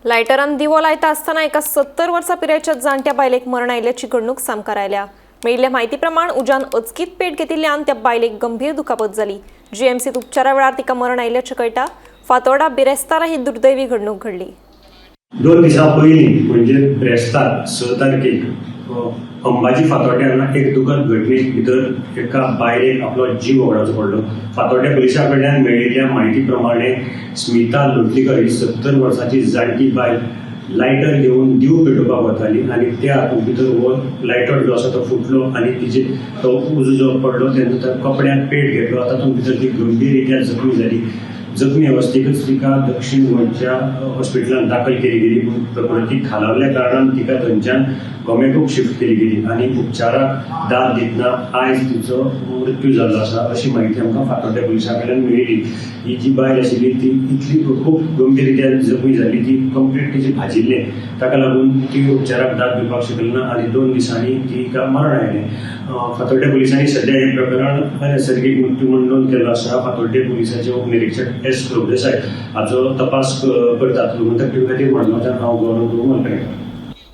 लायटरान दिवो लायता आसतना एका 70 वर्सां पिरायेच्या जाणट्या बायलेक मरण आयिल्ल्याची घडणूक सामकार आयल्या. मेळिल्ल्या म्हायती प्रमाण उज्यान अचकीत पेट घेतिल्ल्यान त्या बायलेक गंभीर दुखापत जाली. जीएमसीत उपचारा वेळार तिका मरण आयिल्ल्याचें कळटा. फातोर्डा बिरेस्तारा ही दुर्दैवी घडणूक घडली. 2 दिसां पयलीं म्हणजे ब्रेस्तार 6 तारखेक अंबाजी फातोड्ड्या हांगा एक दुखद घडणेक भितर एका बायलेक आपलो जीव वगडावचो पडलो. फातोड्ड्या पुलिसां कडल्यान मेळिल्ल्या म्हायती प्रमाणे स्मिता लोटलीकर ही 70 वर्सांची जाणटी बायल लायटर घेवन दिवो पेटोवपाक वताली आनी त्या हातूंत भितर हो लायटर जो आसा तो फुटलो आनी तिजे तो उजो जो पडलो तेन्ना त्या कपड्यान पेट घेतलो. तातूंत भितर ती गंभीर रित्या जखमी जाली. जखमी अवस्थेकच तिका दक्षिण गोंयच्या हॉस्पिटलांत दाखल केली गेली, पूण प्रकृती खालावल्ल्या कारणान तिका थंयच्यान गोमेकॉक शिफ्ट केली गेली आनी उपचाराक दाद दितना आयज तिचो मृत्यू जाल्लो आसा अशी म्हायती आमकां फातोड्ड्या पुलिसां कडल्यान मेळिल्ली. ही जी बायल आशिल्ली ती इतली खूब गंभीर रित्या जखमी जाल्ली, ती कंप्लीट तिची भाजिल्लें, ताका लागून ती उपचाराक दाद दिवपाक शकली ना आनी 2 दिसांनी तिका मरण आयलें. फातोड्ड्या पुलिसांनी सद्या हें प्रकरण नैसर्गीक मृत्यू म्हूण नोंद केल्लो आसा. फातोड्डे पुलिसाचे उपनिरिक्षक एस प्रभुदेसाय हाचो तपास करतात. गोमंतक टीव्ही खातीर मडगांवच्यान हांव गौरव मलकणेकर.